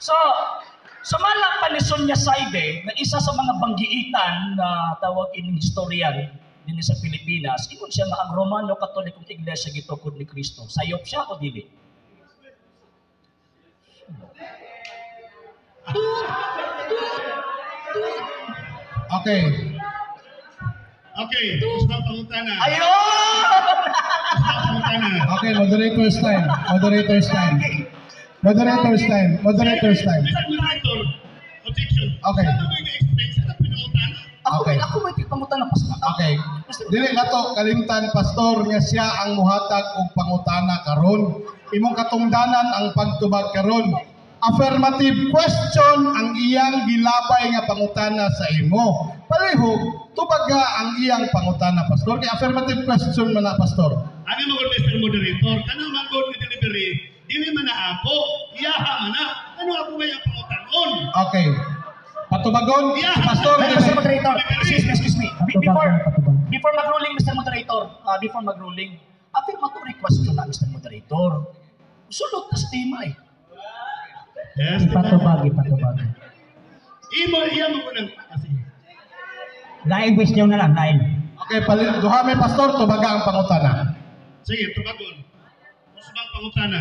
So, sumala pa ni Sonia Saide na isa sa mga banggiitan na tawag ining historian dinhi sa Pilipinas, ingon siya nga ang Romano Katolikong Iglesia gitukod ni Kristo. Sayop siya o dili? Okay. Okay, gusto pangutana. Ayun! Gusto pangutana. Okay, moderator's time. Moderator's time. Moderator's time. Moderator's time. Mr. Moderator, objection. Okay. Sa ito explain sa pinangutana. Ako, Okay. ako may pangutana pas. Okay. Dili nato kalimtan, Pastor, nga siya ang muhatag og pangutana karon. Imong katungdanan ang pagtubag karon. Affirmative question ang iyang gilabay nga pangutana sa imo. Palihog, tubaga ang iyang pangutana, Pastor. Kay affirmative question man na, Pastor. Ano mo, Mr. Moderator? Kano man gud ni delivery? Dili man na ako, iyaha man na. Ano ako may ang pangutanon? Okay. Patubagon, si Pastor. Hey, Mr. Moderator, excuse me, excuse me. Before Patubag. mag-ruling, Mr. Moderator, before mag-ruling, affirmatory question na, Mr. Moderator. Sulod na sa tema eh. Yes. Ipatubag, ipatubag. Imo iya mo ko nang kasi. Lain question na lang, lain. Okay, duha may Pastor, tubaga ang pangutana. Sige, tubagon. Usbang pangutana.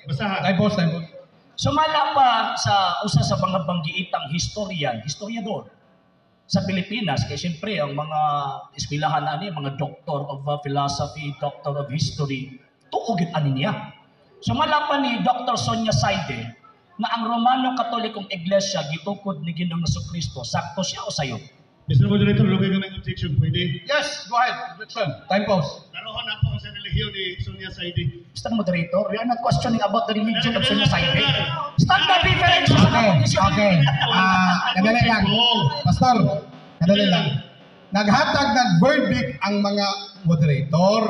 Basaha. Time pause, time pause. Sumala pa sa usa sa mga banggiitang historian, historiador sa Pilipinas, kay siyempre ang mga eskwelahan ani, mga doctor of philosophy, doctor of history, tuo gid ani niya. Sumala pa ni Dr. Sonia Saide na ang Romano Katolikong Iglesia gitukod ni Ginoong Kristo, sakto siya o sayo? Mr. Moderator, lugay ka may objection, pwede? Yes, go ahead. Objection. Time pause. Tarohon ako sa relihiyon ni Sonia Saidi. Mr. Moderator, we are not questioning about the religion of Sonia Saide. Standard reference sa Okay. Ah, kadali lang. Pastor, kadali lang. Naghatag ng verdict ang mga moderator.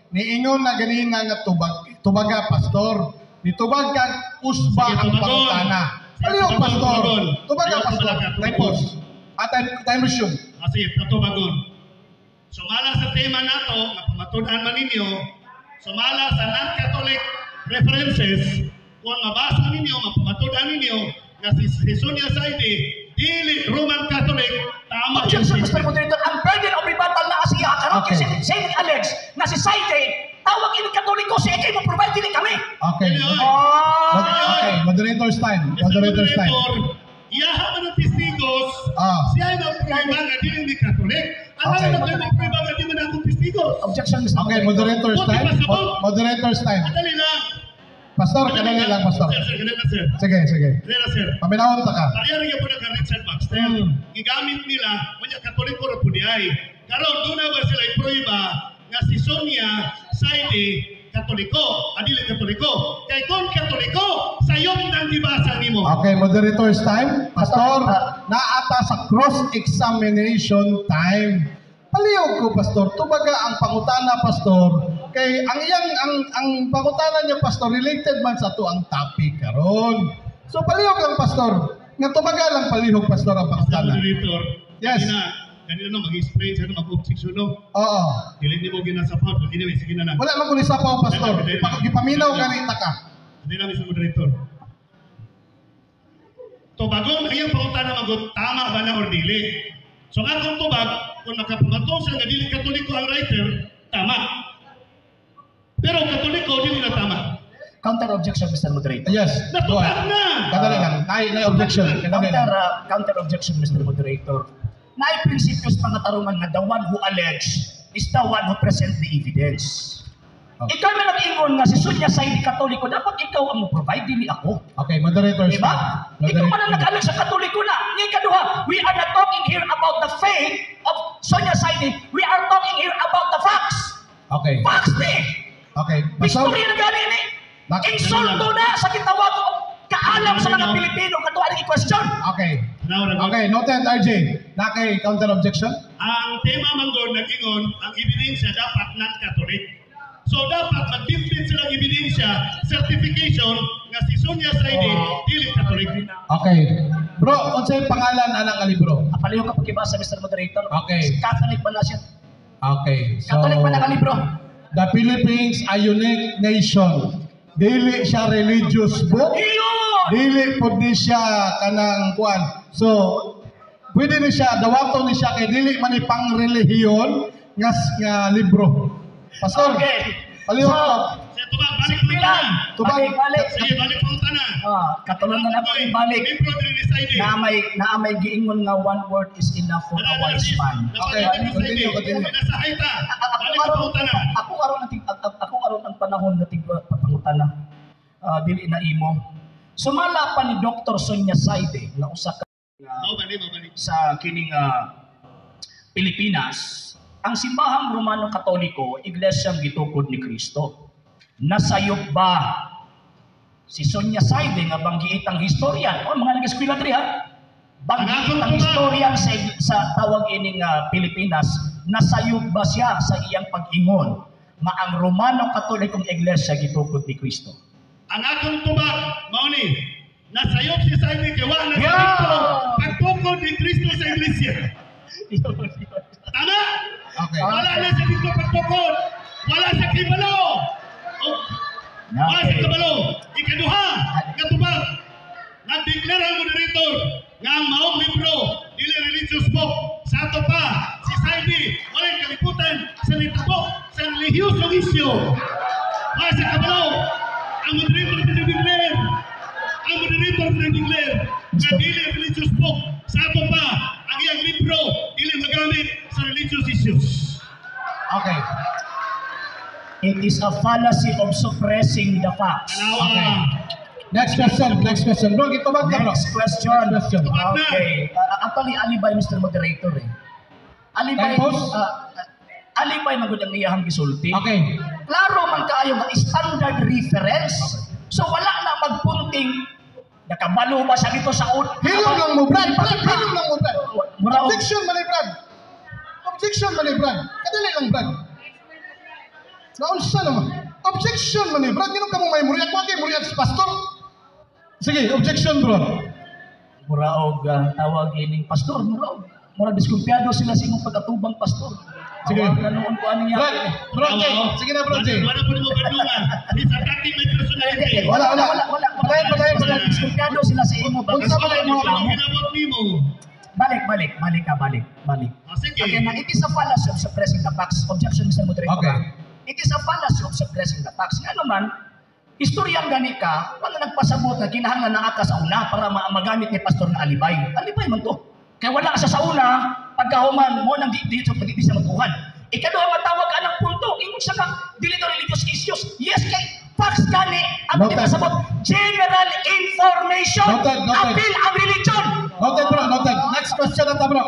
Niingon na ganina nga tubag, tubaga, Pastor. Nitubag kag usba Sige, ang tubagon. pangutana. Sige, Palihog, tubagon, Pastor. tubagon. Tubaga, Ayaw, Pastor. tubaga, Time tubagon. pause. Ah, time resume. Kasi tubagon. Sumala sa tema nato, nga pamatud-an man ninyo, sumala sa non-Catholic references, kung mabasa ninyo, mapamatud-an ninyo, nga si Sonia Saidi, dili Roman Catholic, tama yung Objection, Mr. statement. Moderator. Ang burden of rebuttal na siya karon Okay. kasi Saint Alex na si Saide tawag ini Katoliko siya kay mo provide dili kami. Okay. Dili, oy. Ah! Okay, moderator's time. Mr. Moderator's time. Moderator, iyaha man ang testigos, Ah. siya ay magprueba nga dili ni Catholic. Ang Okay. okay. na magprueba nga di man akong testigos. Objection, Mr. Okay, moderator's Buti time. pa sa vote. Moderator's time. Madali lang. Pastor, kadali lang, Pastor. Sir, sir, kadali lang, sir. Sige, sige. Kadali lang, sir. Paminawon ta ka. Pareha rin po na kang Richard Baxter. Gigamit nila, kunya Katoliko ra po di ay. Karon doon na ba sila iprueba nga si Sonia Saidi Katoliko, adili Katoliko. Kay kung Katoliko, sayop nang gibasa nimo. Okay, moderator's time. Pastor, naata sa cross-examination time. Palihog ko, Pastor. Tubaga ang pangutana, Pastor. Kay ang iyang ang pangutana niya, Pastor, related man sa to ang topic karon. So palihog lang, Pastor. Nga tubaga lang palihog, Pastor, ang Mr. pangutana. Moderator, Yes. kanina, kanina no, mag-explain siya, no, mag-objection no. Oo. Dili nimo ginasapaw, but anyway, sige na lang. Wala man ko ni sapaw, Pastor. Gipaminaw gani ta ka. Hindi lang, Mr. Moderator. Tubagon, ang iyang pangutana magot, tama ba na or dili? So ang akong tubag, kung makapangatong siya nga dili Katoliko ang writer, tama. Pero Katoliko, dili na tama. Counter objection, Mr. Moderator. Yes. Go Natubag ahead. na! Kadali lang. Nay objection. Kadali Counter, lang. counter objection, Mr. Moderator. Naay prinsipyos pangatarungan nga the one who allege is the one who present the evidence. Okay. Ikaw na nag-ingon nga si Sonia Saidi Katoliko, dapat ikaw ang mo-provide, dili ako. Okay, moderator's Diba? time. Ikaw man ang nag-allege sa Katoliko na. Nga ikaduha, we are not talking here about the faith of Sonia Saidi. We are talking here about the facts. Okay. Facts ni! Okay. Pastor, Istorya na gani ni. Insulto na sa gitawag og kaalam sa mga Pilipino kato ang i-question. Okay. Tanaw ra ko. Okay, noted, RJ. Na kay counter objection? Ang tema man gud nag-ingon, ang ebidensya dapat non-Catholic. So dapat mag-complete silang ebidensya, certification nga si Sonia Saidi dili Catholic. Okay. Bro, unsay pangalan anang nga libro? Palayo ka pakibasa, Mr. Moderator. Okay. Catholic ba na siya? Okay. So, Catholic ba na ka libro? The Philippines, a Unique Nation. Dili siya religious book. Iyon! Dili pod ni siya kanang kuan. So pwede ni siya dawaton ni siya kay dili man ni pangrelihiyon nga libro. Pastor. Okay. Palihog So, ko. Sige, tubag, balik Sige lang. pangutana. Tubag. Balik, balik. Sige, balik pangutana. Ah, katulad na lang balik. Libro diri ni Saidi. Na may giingon nga one word is enough for a wise man. Okay, continue, continue. Nasa ta. Ako Balik sa aron pangutana. Ako aron ang panahon na tig pangutana. Ah, dili na imo. Sumala pa ni Dr. Sonia Saide nga usa ka Mao ba ni, mao ba ni? sa kining Pilipinas, ang simbahang Romano Katoliko, iglesyang gitukod ni Kristo. Nasayop ba si Sonia Saide nga banggiitang historian, o mga nag-eskwela diri ha, banggiitang historian sa tawag ining Pilipinas, nasayop ba siya sa iyang pag-ingon nga ang Romano Katolikong Iglesia gitukod ni Kristo? Ang akong tubag, mao ni. Nasayop si Saidi kay wa na sa libro pagtukod ni Kristo sa iglesia. Tama? Okay. Wala na sa libro pagtukod. Wala sa kibalo. Oh, wala sa kabalo. Ikaduha, katubag. Nagdeklara ang moderator nga ang maong libro dili religious book. Sa ato pa, si Saidi, walay kalibutan sa nitabo sa relihiyosong isyu. Wala sa kabalo. Ang moderator pinag-declare. Ang moderator pinag-declare nga dili religious book. Sa ato pa, ang iyang libro dili magamit sa religious issues. Okay. It is a fallacy of suppressing the facts. Tanawa. Okay. Next question, next question. Bro, gitubag ka, bro. Next question. Next question. Okay. Actually, alibay, Mr. Moderator eh. Alibay, Time pause? Alibay man gud ang iyahang gisulti. Okay. Klaro man kaayo nga standard reference. So wala na magpunting nakabalo ba siya dito sa un. Hilom lang mo, Brad. Brad, hilom lang mo, Brad. Mura og- Objection man eh, Brad. Objection man eh, Brad. Kadali lang, Brad. Naunsa naman. Objection man eh, Brad. Nganong kamo may muriak? Wa kay muriak sa pastor. Sige, objection, bro. Mura og tawag ining pastor, mura og mura diskumpiyado sila sa imong pag-atubang, pastor. Sige. Awag na noon ko ano niya. Brad, bro Jay. Sige na, bro Jay. Wala po nimo bandungan. He's attacking my personality. Wala, wala. Wala, wala. Padayon, padayon, padayon. Diskumpiyado sila sa imo. Unsa man ang mga Ang ginabot nimo. Balik, balik, balik ka, balik, balik. Ah, sige. Okay, na it is a fallacy of suppressing the facts. Objection, Mr. Moderator. Okay. It is a fallacy of suppressing the facts. Nga naman, istoryan gani ka, wala nagpasabot na kinahanglan na ka sa una para magamit ni pastor na alibay. Alibay man to. Kaya wala ka sa una, pagkahuman mo nang di di, di, di sa matuhan. Ikaduha, matawag anang punto, ingon siya ka, dili to religious issues. Yes, kay facts gani ang Noted. pasabot. General information. Noted, noted. Appeal ang religion. Noted, bro, noted. Next question na ta, bro.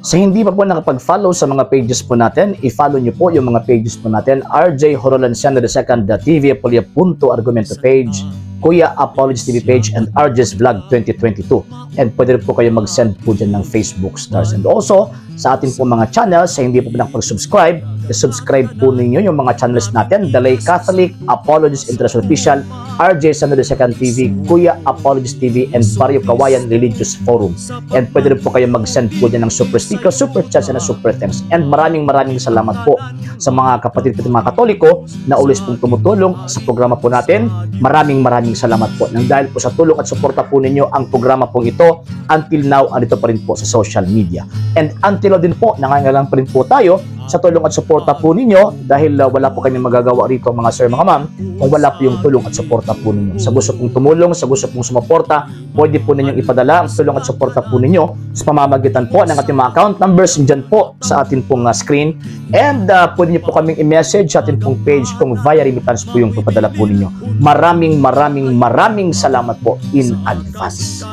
Sa hindi pa po nakapag-follow sa mga pages po natin, i-follow nyo po yung mga pages po natin. RJ Horolanciano II, TV Apolia Punto Argumento page, Kuya Apologies TV page, and RJ's Vlog 2022. And pwede rin po kayo mag-send po dyan ng Facebook stars. And also, sa ating po mga channels, sa hindi po po nakapag-subscribe, i-subscribe po ninyo yung mga channels natin: The Lay Catholic, Apologies International Official, RJ Sano II TV, Kuya Apologies TV, and Barrio Kawayan Religious Forum. And pwede rin po kayo mag-send po dyan ng super sticker, super chats, and super thanks. And maraming maraming salamat po sa mga kapatid ko mga Katoliko na always pong tumutulong sa programa po natin. Maraming maraming salamat po. Nang dahil po sa tulong at suporta po ninyo, ang programa pong ito until now andito pa rin po sa social media. And until now din po, nangangailangan pa rin po tayo sa tulong at suporta po ninyo dahil wala po kami magagawa rito, mga sir, mga ma'am, kung wala po yung tulong at suporta po ninyo. Sa gusto pong tumulong, sa gusto pong sumuporta, pwede po ninyong ipadala ang tulong at suporta po ninyo sa pamamagitan po ng ating mga account numbers dyan po sa ating pong screen. And pwede niyo po kaming i-message sa ating pong page kung via remittance po yung papadala po ninyo. Maraming maraming maraming salamat po in advance.